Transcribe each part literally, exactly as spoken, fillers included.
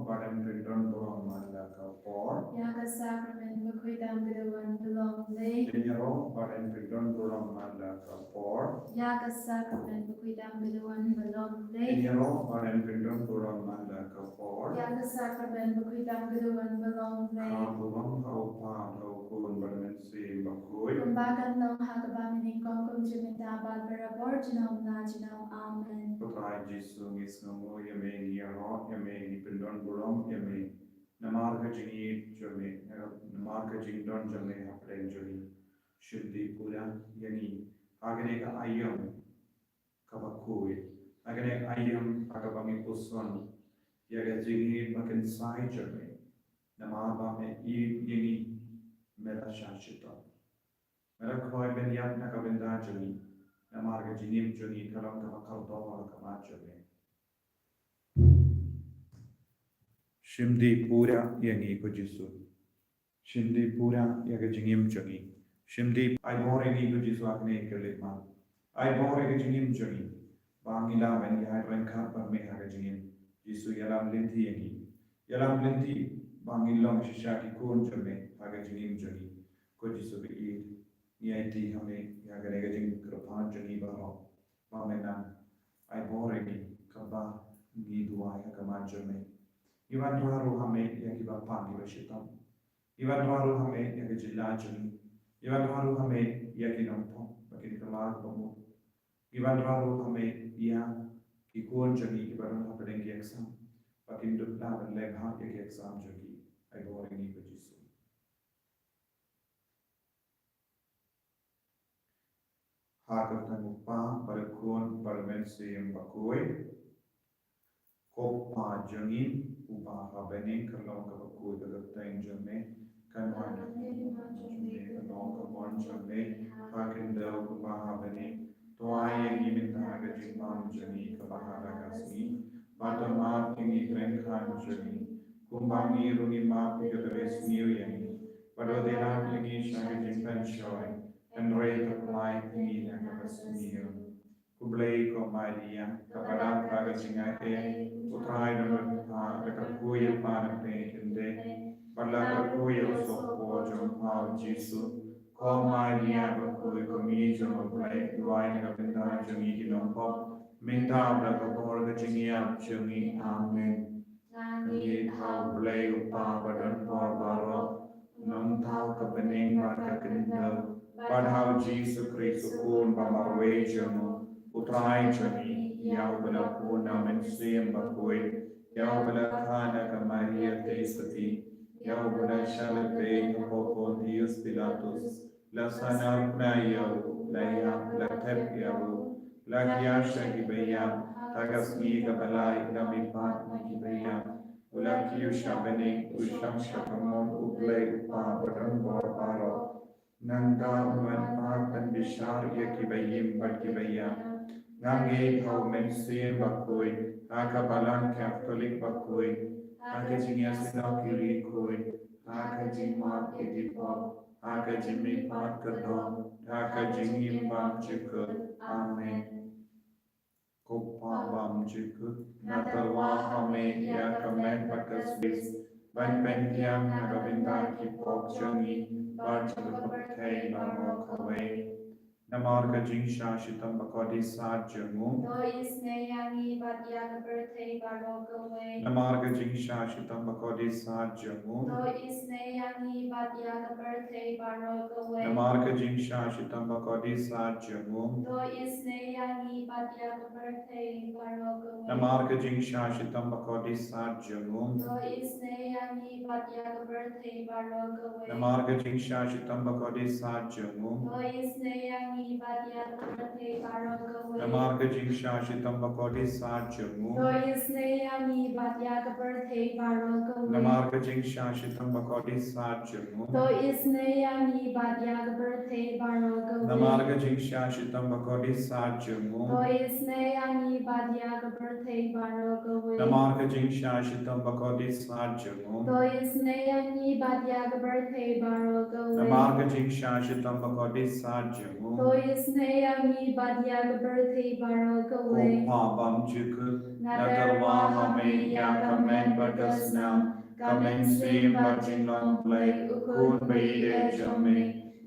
Bad yn pyndon burom man la ka por. Ïa ka sakramen bakhuid tam ka da wan ba long lei. Ïaroh bad yn pyndon burom man la ka por. Ïa ka sakramen bakhuid tam ka da wan ba long lei. Ïaroh bad yn pyndon burom man la ka por. Ïa ka sakramen bakhuid tam ka da wan ba long lei. Ka burom ha u Kpa, ha u Khun bad ha u Mynsiem Bakhuid. Kumba kan long ha kaba mynnyngkong, kum junom mynta bad barabor junom la junom. Amen. Ko Trai Jisu, ngi sngewnguh ïa me, ngi ïaroh ïa me, ngi pyndon burom ïa me. Namar ka jingïeit jong me, namar ka jingdon jong me hapdeng jong ngi. Shim dih pura ïa ngi ha kane ka aïom kaba khuid, ha kane ka aïom ha kaba ngi puson ïa ka jingïeit ba kynsai jong me. Namar ba me ïeit ïa ngi, me la shah shitom. Me la kloi ban ïap na ka bynta jong ngi, namar ka jingim jong ngi ka long kaba kordor ha khmat jong me. Shim dih pura ïa ngi ko Jisu. Shim dih pura ïa ka jingim jong ngi. Shim dih, ai bor ïa ngi ko Jisu ha kane ka leit mat. Ai bor ïa ka jingim jong ngi. Ba ngin lah ban ïaid ryngkat bad me ha ka jingim. Jisu, ïalam lynti ïa ngi. Ïalam lynti ba ngin long shisha ki khun jong me ha ka jingim jong ngi. Ko Jisu ba ïeit, ngi aiti ha me ïa kane ka jingkyrpad jong ngi baroh. Ba me nang ai bor ïa ngi kaba ngi duwai ha khmat jong me. Ngi wanrah ruh ha me ïa kiba pang kiba shitom. Ngi wanrah ruh ha me ïa ka jylla jong ngi. Ngi wanrah ruh ha me ïa ki nongpop ba kin kylla kaba mut. Ngi wanrah ruh ha me ïa ki khun jong ngi kiba don hapdeng ki exam, ba kin dup lah ban leh bha ïa ki exam jong ki. Ai bor ïa ngi ko Jisu. Ha ka kyrteng u Kpa bad u Khun bad u Mynsiem Bakhuid. Ko Kpa jong ngi uba ha bneng, ka long kaba khuid ka kyrteng jong me. Kan wan ka kyrteng jong me, kan long ka mon jong me ha ka khyndew kumba ha bneng. To ai ïa ngi mynta ka jingbam jong ngi kaba ha la ka sngi. Bad to map ïa ngi ki kren jong ngi, kumba ngi ruh ngi map ïa kiba ïasniew ïa ngi. Bad wat ïalap ïa ngi sha ka jingpynshoi, hynrei to pynlait ïa ngi na kaba sniew. Khublei ko Maria, kaba dap da ka jingaiei, u Trai u don bad pha, da ka kyrkhu ïa pha na pdeng ki khyndai, bad la ka kyrkhu ïa u sohpor jong pha u Jisu. Ko Maria bakhuid, ko Kmie jong u Blei, duwai na ka bynta jong ngi ki nongpop, mynta bad ha ka por ka jingïap jong ngi. Amen. Ngi thaw ha u Blei u Kpa ba don bor baroh, u nongthaw ka bneng bad ka khyndew, bad ha u Jisu Khrist u Khun ba marwei jong u, u Trai jong ngi, ïa uba la pun na u Mynsiem Bakhuid, ïa uba la kha na ka Maria Theisotti, ïa uba la shah leit beiñ hapoh Pontius Pilatus, la sahnarphna ïa u, la ïap, la thep ïa u, la khia sha kiba ïap, ha ka sngi kaba lai la mihpat na kiba ïap, u la kiew sha bneng, u shong sha kamon u Blei u Kpa ba don bor baroh. Nangta un wan pat ban bishar ïa kiba im bad kiba ïap. Nga ngeit ha u Mynsiem Bakhuid, ha ka Balang Katholik bakhuid, ha ka jingïasynshar ki riewkhuid, ha ka jingmap ïa ki pop, ha ka jingmihpat ka doh, ha ka jingim bymjukut. Amen. Ko Kpa bymjukut, nga tyrwa ha me ïa ka met bad ka swis, ban pyntieng na ka bynta ki pop jong ngi bad jong ka pyrthei baroh kawei. Namar ka jingshah shitom bakordit sat jong u, to isynei ïa ngi bad ïa ka pyrthei baroh kawei. Namar ka jingshah shitom bakordit sat jong u, to isynei ïa ngi bad ïa ka pyrthei baroh kawei. Namar ka jingshah shitom bakordit sat jong u, to isynei ïa ngi bad ïa ka pyrthei baroh kawei. Namar ka jingshah shitom bakordit sat jong u, to isynei ïa ngi bad ïa ka pyrthei baroh kawei. Namar ka jingshah shitom bakordit sat jong u, to isynei ïa ngi bad ïa ka pyrthei baroh kawei. Namar ka jingshah shitom bakordit sat jong u, to isynei ïa ngi bad ïa ka pyrthei baroh kawei. Namar ka jingshah shitom bakordit sat jong u, to isynei ïa ngi bad ïa ka pyrthei baroh kawei. Namar ka jingshah shitom bakordit sat jong u, to isynei ïa ngi bad ïa ka pyrthei baroh kawei. Namar ka jingshah shitom bakordit sat jong u, to isynei ïa ngi bad ïa ka pyrthei baroh kawei. Namar ka jingshah shitom bakordit sat jong u, to To isynei ïa ngi bad ïa ka pyrthei baroh kawei. Ko Pa bymjukut, nga tyrwa ha me ïa ka met bad ka snam, ka mynsiem bad jinglong Blei, u Khun ba ïeit jong me,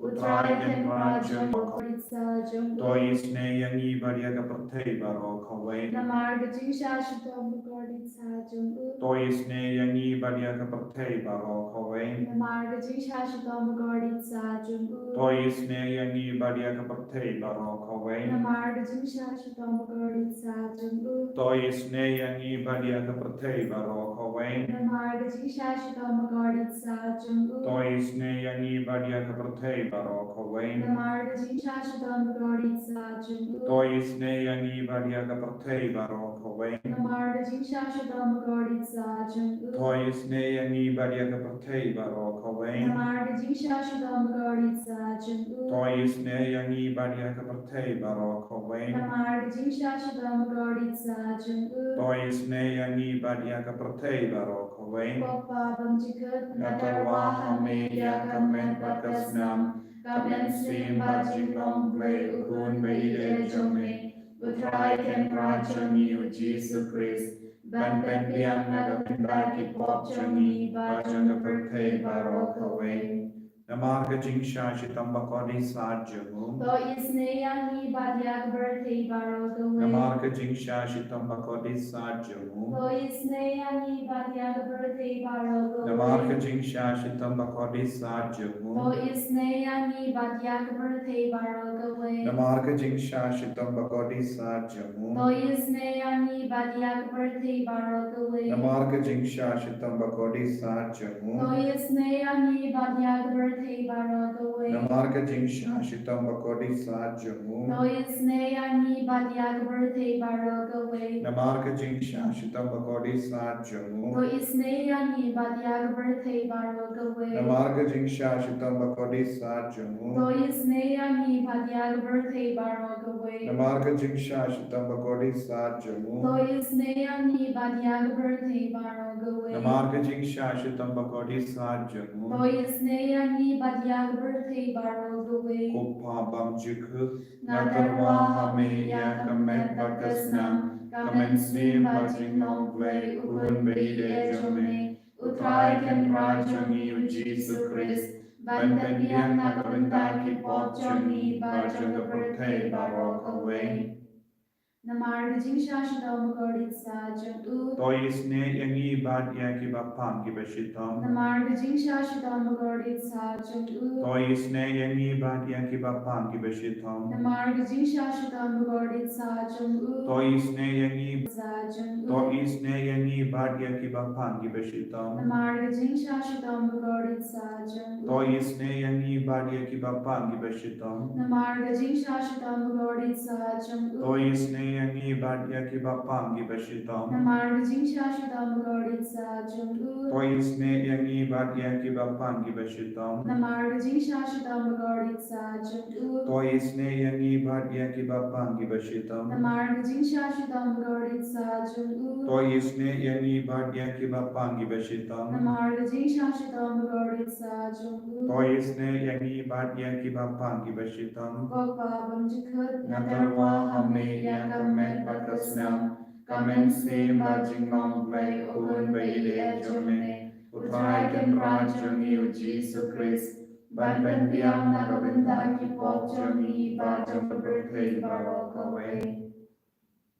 U Trai Kynrad jong ngi. To isynei ïa ngi bad ïa ka pyrthei baroh kawei. Namar ka jingshah shitom bakordit sah jong u. To isynei ïa ngi bad ïa ka pyrthei baroh kawei. Namar ka jingshah shitom bakordit sah jong u. To isynei ïa ngi bad ïa ka pyrthei baroh kawei. Namar ka jingshah shitom bakordit sah jong u. To isynei ïa ngi bad ïa ka pyrthei baroh kawei. Namar ka jingshah shitom bakordit sah jong u. To isynei ïa ngi bad ïa ka pyrthei baroh kawei. Namar ka jingshah shitom bakordit sah jong u. To isynei ïa ngi bad ïa ka pyrthei baroh kawei. Namar ka jingshah shitom bakordit sah jong u. To isynei ïa ngi bad ïa ka pyrthei baroh kawei. Namar ka jingshah shitom bakordit sah jong u. To isynei ïa ngi bad ïa ka pyrthei baroh kawei. Namar ka jingshah shitom bakordit sah jong u. To isynei ïa ngi bad ïa ka pyrthei baroh kawei. Ko Pa bymjukut, nga tyrwa ha me ïa ka met bad ka snam, ka mynsiem bad jinglong Blei, u Khun ba ïeit jong me, U Trai Kynrad jong ngi, U Jisu Khrist, ban pynbiang na ka bynta ki pop jong ngi bad jong ka pyrthei baroh kawei. Namar ka jingshah shitom bakordit sah jong u. To isynei ïa ngi bad ïa ka pyrthei baroh kawei. Namar ka jingshah shitom bakordit sah jong u. To isynei ïa ngi bad ïa ka pyrthei baroh kawei. Namar ka jingshah shitom bakordit sah jong u. To isynei ïa ngi bad ïa ka pyrthei baroh kawei. Namar ka jingshah shitom bakordit sah jong u. To isynei ïa ngi bad ïa ka pyrthei baroh kawei. Namar ka jingshah shitom bakordit sah jong u. To isynei ïa ngi bad ïa ka pyrthei baroh kawei. Namar ka jingshah shitom bakordit sah jong u. To isynei ïa ngi bad ïa ka pyrthei baroh kawei. Namar ka jingshah shitom bakordit sah jong u. To isynei ïa ngi bad ïa ka pyrthei baroh kawei. Namar ka jingshah shitom bakordit sah jong u. To isynei ïa ngi bad ïa ka pyrthei baroh kawei. Namar ka jingshah shitom bakordit sah jong u. To isynei ïa ngi bad ïa ka pyrthei baroh kawei. Namar ka jingshah shitom bakordit sah jong u. To isynei ïa ngi bad ïa ka pyrthei baroh kawei. Ko Pa bymjukut, nga tyrwa ha me ïa ka met bad ka snam, ka mynsiem bad jinglong Blei, u Khun ba ïeit jong me, U Trai Kynrad jong ngi, U Jisu Khrist, ban pynbiang na ka bynta ki pop jong ngi bad jong ka pyrthei baroh kawei. Namar ka jingshah shitom bakordit sah jong u. To isynei ïa ngi bad ïa kiba pang kiba shitom. Namar ka jingshah shitom bakordit sah jong u. To isynei ïa ngi bad ïa kiba pang kiba shitom. Namar ka jingshah shitom bakordit sah jong u. To isynei ïa ngi. Sah jong u. To isynei ïa ngi bad ïa kiba pang kiba shitom. Namar ka jingshah shitom bakordit sah jong u. To isynei ïa ngi bad ïa kiba pang kiba shitom. Namar ka jingshah shitom bakordit sah jong u. To isynei ïa ngi bad ïa kiba pang kiba shitom. Namar ka jingshah shitom bakordit sah jong u. To isynei ïa ngi bad ïa kiba pang kiba shitom. Namar ka jingshah shitom bakordit sah jong u. To isynei ïa ngi bad ïa kiba pang kiba shitom. Namar ka jingshah shitom bakordit sah jong u. To isynei ïa ngi bad ïa kiba pang kiba shitom. Namar ka jingshah shitom bakordit sah jong u. To isynei ïa ngi bad ïa kiba pang kiba shitom. Ko Pa bymjukut, nga tyrwa ha me ïa ka met bad ka snam, ka mynsiem bad jinglong Blei, u Khun ba ïeit jong me, U Trai Kynrad jong ngi, U Jisu Khrist, ban pynbiang na ka bynta ki pop jong ngi bad jong ka pyrthei baroh kawei.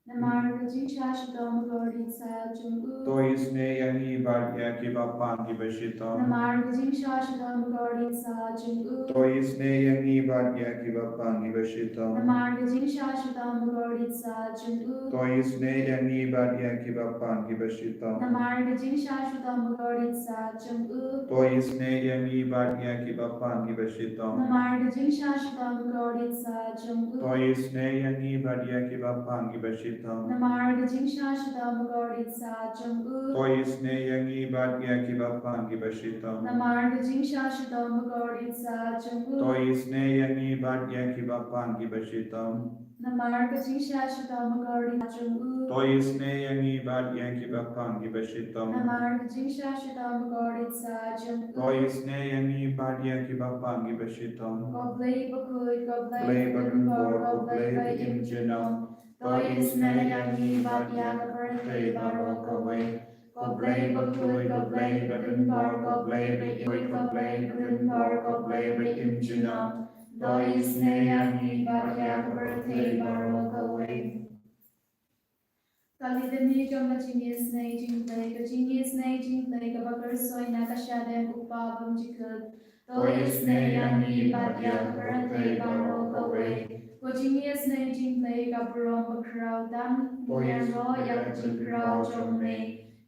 Namar ka jingshah shitom bakordit sah jong u. To isynei ïa ngi bad ïa kiba pang kiba shitom. Namar ka jingshah shitom bakordit sah jong u. To isynei ïa ngi bad ïa kiba pang kiba shitom. Namar ka jingshah shitom bakordit sah jong u. To isynei ïa ngi bad ïa kiba pang kiba shitom. Namar ka jingshah shitom bakordit sah jong u. To isynei ïa ngi bad ïa kiba pang kiba shitom. Namar ka jingshah shitom bakordit sah jong u. To isynei ïa ngi bad ïa kiba pang kiba shitom. shitom. Namar ka jingshah shitom bakordit satia jong u. To isynei ïa ngi bad ïa kiba pang kiba shitom. Namar ka jingshah shitom bakordit satia jong u. To isynei ïa ngi bad ïa kiba pang kiba shitom. Namar ka jingshah shitom bakordit satia jong u. To isynei ïa ngi bad ïa kiba pang kiba shitom. Namar ka jingshah shitom bakordit satia jong u. To isynei ïa ngi bad ïa kiba pang kiba shitom. Ko Blei bakhuid, ko Blei badonbor, ko Blei ba im junom. To isynei ïa ngi bad ïa ka pyrthei baroh kawei. Ko Blei bakhuid, ko Blei badonbor, ko Blei ba im, ko Blei badonbor, ko Blei ba im junom. To isynei ïa ngi bad ïa ka pyrthei baroh kawei. Ka Litany jong ka jingisynei jong U Blei. Ka jingisynei jong U Blei kaba kyrsoi na ka shadem U Kpa bymjukut. To isynei ïa ngi bad ïa ka pyrthei baroh kawei. Ka jingisynei jong U Blei ka burom bakhraw tam. To isynei ïa ka jingkhraw jong me.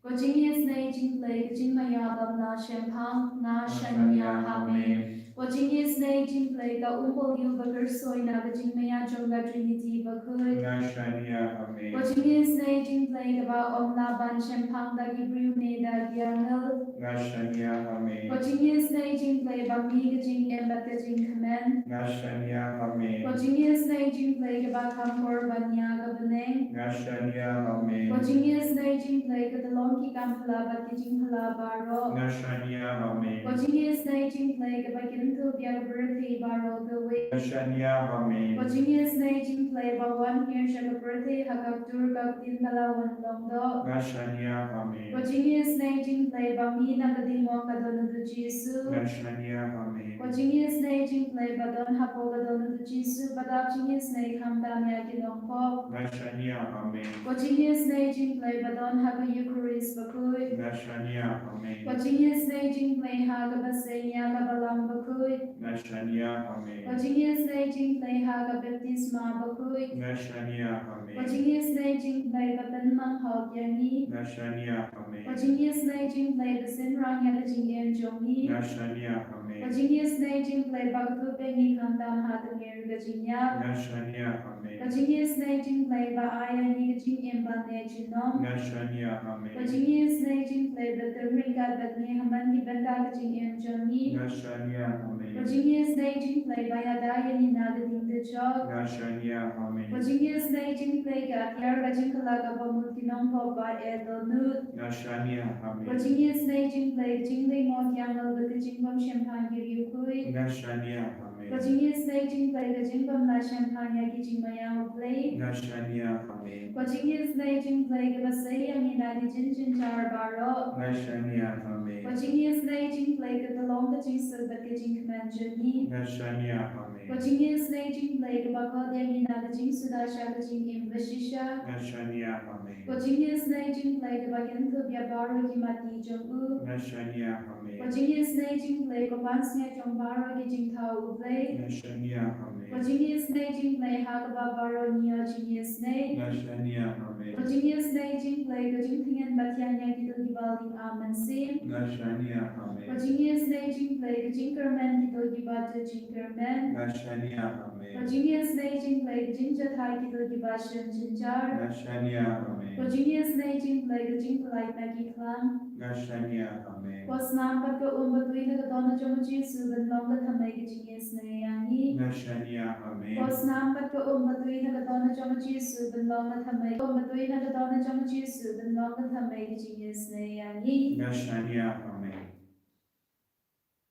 Ka jingisynei jong U Blei ka jingmaïa bymlah shemphang. Nga shaniah ha me. Ka jingisynei jong U Blei ka umpohliew bakyrsoi na ka jingmaïa jong ka Trinity bakhuid. Nga shaniah ha me. Ka jingisynei jong U Blei kaba ym lah ban shemphang da ki briew ne da ki angel. Nga shaniah ha me. Ka jingisynei jong U Blei ba mih ka jingim bad ka jingkmen. Nga shaniah ha me. Ka jingisynei jong U Blei kaba kham kor ban ïa ka bneng. Nga shaniah ha me. Ka jingisynei jong U Blei ka tyllong ki kam phylla bad ki jingphylla baroh. Nga shaniah ha me. Ka jingisynei jong U Blei kaba kynthup ïa ka pyrthei baroh kawei. Nga shaniah ha me. Ka jingisynei jong U Blei ba wan hiar sha ka pyrthei ha ka ktur ka ktien ka la wan long doh. Nga shaniah ha me. Ka jingisynei jong U Blei ba mih na ka ding mong ka don u Jisu. Nga shaniah ha me. Ka jingisynei jong U Blei ba don hapoh ka don u Jisu ba dap jingisynei khamtam ïa ki nongpop. Nga shaniah ha me. Ka jingisynei jong U Blei ba don ha ka Eukharist bakhuid. Nga shaniah ha me. Ka jingisynei jong U Blei ha kaba seng ïa ka Balang bakhuid. Nga shaniah ha me. Ka jingisynei jong U Blei ha ka baptisma bakhuid. Nga shaniah ha me. Ka jingisynei jong U Blei ba pynmang hok ïa ngi. Nga shaniah ha me. Ka jingisynei jong U Blei ba synran ïa ka jingim jong ngi. Nga shaniah ha me. Ka jingisynei jong U Blei ba kdup ïa ngi khamtam ha ka mir ka jingïap. Nga shaniah ha me. Ka jingisynei jong U Blei ba ai ïa ngi ka jingim ba neh junom. Nga shaniah ha me. Ka jingisynei jong U Blei ba don ryngkat bad ngi ha man ki bynta ka jingim jong ngi. Nga shaniah ha me. Ka jingisynei jong U Blei ba ïada ïa ngi na ka ding dujok. Nga shaniah ha me. Ka jingisynei jong U Blei ka atiar ka jingkhlad kaba mut ki nongpop ba eh dohnud. Nga shaniah ha me. Ka jingisynei jong U Blei ka jinglyngngoh ki angel bad ka jingbym shemphang ki riewkhuid. Nga shaniah ha me. Ka jingisynei jong U Blei ka jingbym lah shemphang ïa ki jingmaïa U Blei. Nga shaniah ha me. Ka jingisynei jong U Blei kaba sei ïa ngi na ki jingjynjar baroh. Nga shaniah ha me. Ka jingisynei jong U Blei ka tyllong ka jingsuk bad ka jingkmen jong ngi. Nga shaniah ha me. Ka jingisynei jong U Blei kaba khot ïa ngi na ka jingsuda sha ka jingim bashisha. Nga shaniah ha me. Ka jingisynei jong U Blei kaba kynthup ïa baroh ki matti jong u. Nga shaniah ha me. Ka jingisynei jong U Blei ka pansngiat jong baroh ki jingthaw U Blei. Nga shaniah ha me. Ka jingisynei jong U Blei ha kaba baroh ngi ïoh jingisynei. Nga shaniah ha me. Ka jingisynei jong U Blei ka jingtngen ba thiang ïa kito kiba ling ar mynsiem. Nga shaniah ha me. Ka jingisynei jong U Blei ka jingkyrmen kito kiba tu jingkyrmen. Nga shaniah ha me. Ka jingisynei jong U Blei ka jingjahthait kito kiba shem jynjar. Nga shaniah ha me. Ka jingisynei jong U Blei ka jingpyllait na ki khlam. Nga shaniah ha me. Ka snam bad ka um ba tui na ka dohnud jong u Jisu ban long ka thymmei ka jingisynei ïa ngi. Nga shaniah ha me. Ka snam bad ka um ba tui na ka dohnud jong u Jisu ban long ka thymmei, um ba tui na ka dohnud jong u Jisu ban long ka thymmei ka jingisynei ïa ngi. Nga shaniah ha me.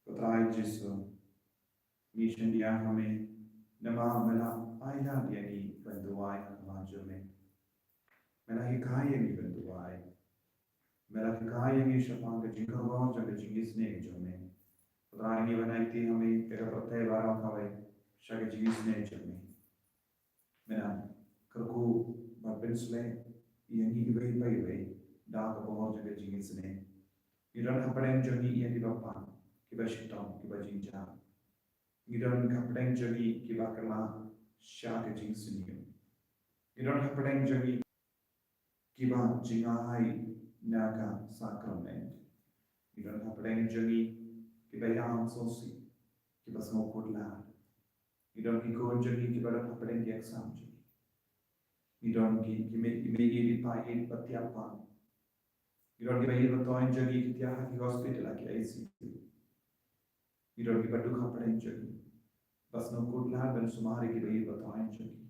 Ko Trai Jisu, ngi shaniah ha me, namar me la ailad ïa ngi ban duwai ha khmat jong me. Me la hikai ïa ngi ban duwai. Me la hikai ïa ngi shaphang ka jingkyrkhu jong ka jingisynei jong me. Ko Trai, ngi wan aiti ha me, ïa ka pyrthei baroh kawei, sha ka jingisynei jong me. Me nang kyrkhu bad pynshlei ïa ngi iwei pa iwei da ka bor jong ka jingisynei. Ngi don hapdeng jong ngi ïa kiba pang, kiba shitom, kiba jynjar. Ngi don hapdeng jong ngi kiba kylla sha ka jingsniew. Ngi don hapdeng jong ngi kiba jngai na ka sakramen. Ngi don hapdeng jong ngi kiba ïam sngewsih, kiba sngewkhuslai. Ngi don ki khun jong ngi kiba don hapdeng ki exam jong ngi. Ngi don ki, ki mei, ki mei ïeit, ki pa ïeit ba thiah pang. Ngi don kiba ïeit ba thoiñ jong ngi ki thiah ha ki hospital, ha ki I C U. Ngi don kiba duk hapdeng jong ngi ba sngewkhuslai ban sumar ïa kiba ïeit ba thoiñ jong ngi.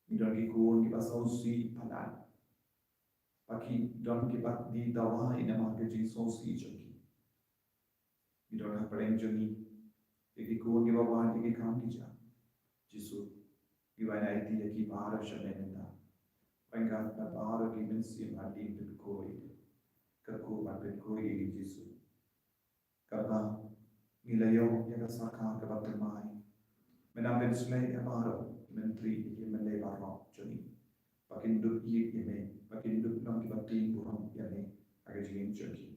Ngi don ki khun kiba sngewsih palat ba ki don kiba die dawa namar ka jingsngewsih jong ki. Ngi don hapdeng jong ngi ïa ki khun kiba wan ïa ki kam ki jam. Jisu, ngi wan aiti ïa ki baroh sha me mynta. Ryngkat bad baroh ki mynsiem hadien pynkhuid. Kyrkhu bad pynkhuid ïa ngi Jisu. Kaba ngi la ïoh ïa ka sorkar kaba thymmai. Me nang pynshlei ïa baroh ki myntri, ïa ki myllei baroh jong ngi ba kin dup ïeit ïa me, ba kin dup long kiba tieng burom ïa me ha ka jingim jong ki.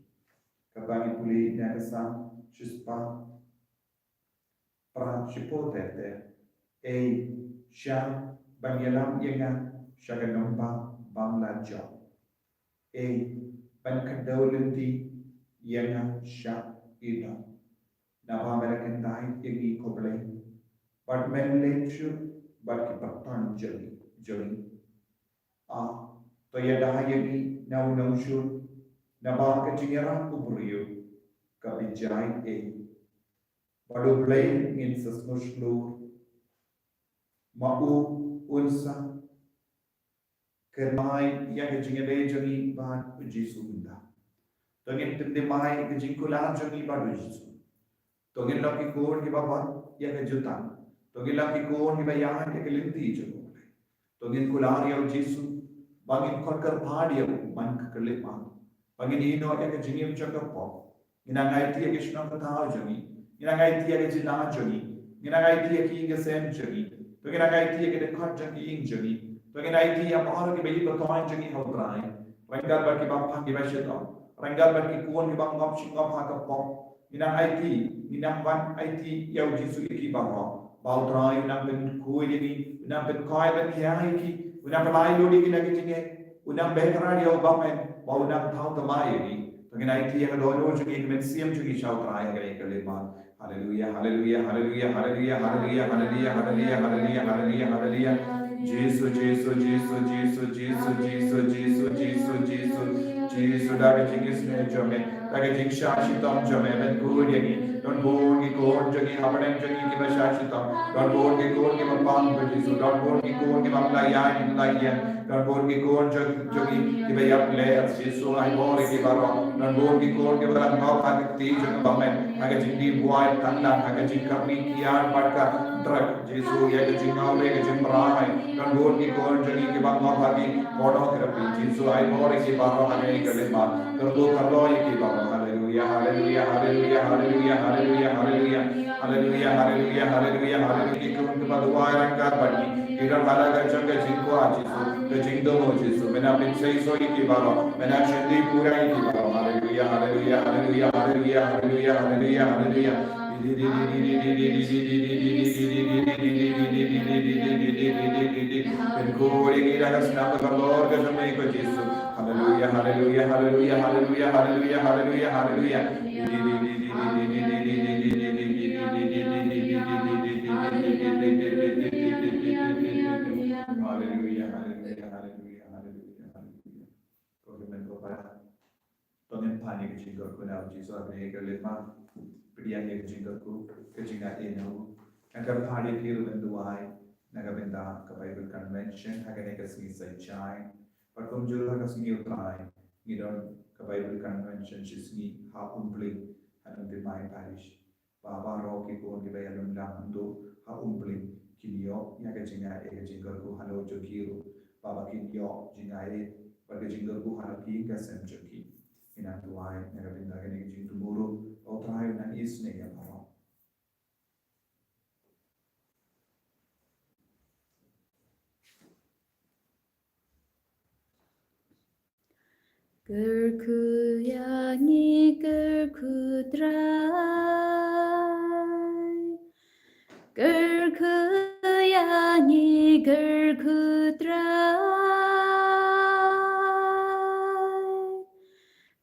Kaba ngi pule na ka Salm shispah, para shiphew ter ter. Ei, sha ban ïalam ïa nga sha ka nongbah bym lah jop. Ei, ban kdew lynti ïa nga sha i dong. Naba me la kyntait ïa ngi ko Blei bad men leit shuh bad ki pateng jong ngi, jong ngi. Ah, to ïada ïa ngi na u nongshun, naba ka jingïarap u briew ka bijai ei. Bad u Blei ngin sa sngewshlur. Ma u un sa kynmaw ïa ka jingïadei jong ngi bad u Jisu mynta. To ngin pynthymmai ïa ka jingkular jong ngi bad u Jisu. To ngin long ki khun kiba bud ïa ka jutang. To ngin long ki khun kiba ïaid ïa ka lynti jong u Blei. To ngin kular ïa u Jisu ba ngin khot kyrpad ïa u man ka khyllipmat. Ba ngin ïehnoh ïa ka jingim jong ka pop. Ngin nang aiti ïa ki shnong ka thaw jong ngi. Ngin nang aiti ïa ka jylla jong ngi. Ngin nang aiti ïa ki ïing ki sem jong ngi. To ngin nang aiti ïa ki dkhot jong ki ïing jong ngi. To ngin aiti ïa baroh kiba ïeit ba thoiñ jong ngi ha u Trai. Ryngkat bad kiba phang kiba shitom. Ryngkat bad ki khun kiba ngop shi ngop ha ka pop. Ngin nang aiti, ngin nang wan aiti ïa u Jisu ïa ki baroh. Ba u Trai u nang pynkhuid ïa ngi, u nang pynkhuid ban ïa ngi ki, u nang pynlait lut ïa ngi na ki jingeh, u nang beh kyrhai ïa u bymman, ba u nang thaw thymmai ïa ngi. To ngin aiti ïa ka dohnud jong ngi, ka mynsiem jong ngi sha u Trai ha kane ka khyllipmat. Haleluia, haleluia, haleluia. Jisu, Jisu, Jisu. Jisu, da ka jingisynei jong me, da ka jingshah shitom jong me, pynkhuid ïa ngi. Don bun ki khun jong ngi hapdeng jong ngi kiba shah shitom. Don bun ki khun kiba pang ko Jisu. Don bun ki khun kiba ym la ïaid ym la ïeng. Don bun ki khun jong, jong ngi kiba ïap leh, Jisu, ai bor ïa ki baroh. Don bun ki khun kiba la ngop ha ka kti jong ka bymman, ha ka jingdih buaid tang tang, ha ka jingkyrni kiad bad ka drug. Jisu, ïa ka jingngawleh, ka jingmrad. Don bun ki khun jong ngi kiba ngop ha ki pornography. Jisu, ai bor ïa ki baroh ha kane ka khyllipmat. Kyrkhu kyrdoh ïa ki baroh. Haleluia, haleluia, haleluia. Ki khun kiba duwai ryngkat bad ngi. Ki don ha la ka jong ka jingkwah Jisu. Ka jingdum Jisu. Me nang pynseisoh ïa ki baroh. Me nang shim pura ïa ki baroh. Haleluia, haleluia, haleluia. Pynkhuid ïa ngi da ka snam kaba halor ka jong me ko Jisu. Haleluia, haleluia, haleluia. Haleluia, haleluia, haleluia, haleluia. Ko hynmen ko para. To ngin pan ïa ka jingkyrkhu na u Jisu ha kane ka khyllipmat. Pdiang ïa ka jingkyrkhu, ka jingaiei na u. Ngan kyrpad ïa phi ruh ban duwai na ka bynta ka Bible Convention ha kane ka sngi Saitjaiñ. Bad kumjuh ha ka sngi U Trai, ngi don ka Bible Convention shisngi ha Umpling, ha Nongthymmai Parish. Ba baroh ki khun kiba ïalum lang hangto ha Umpling kin ïoh ïa ka jingaiei, ka jingkyrkhu halor jong ki ruh. Ba, ba kin ïoh jingaiei bad ka jingkyrkhu halor ki ïing ki sem jong ki. Ngi nang duwai na ka bynta kane ka jingthmu ruh. Ba U Trai un nang isynei ïa baroh. Kyrkhu ïa ngi, kyrkhu Trai. Kyrkhu ïa ngi, kyrkhu Trai.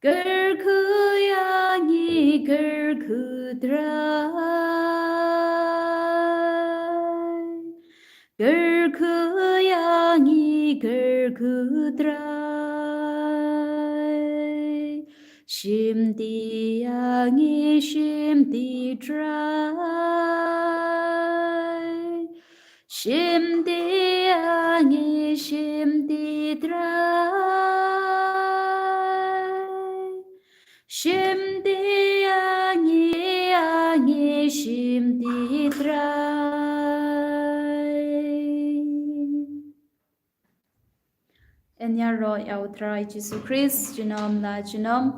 Kyrkhu ïa ngi, kyrkhu Trai. Kyrkhu ïa ngi, Ko Trai, shim ti ïa ngi, shim ti Trai. Shim ti ïa ngi, shim ti Trai. Shim ti ïa ngi, ïa ngi, shim ti Trai. Yn ïaroh ïa U Trai Jisu Khrist junom la junom.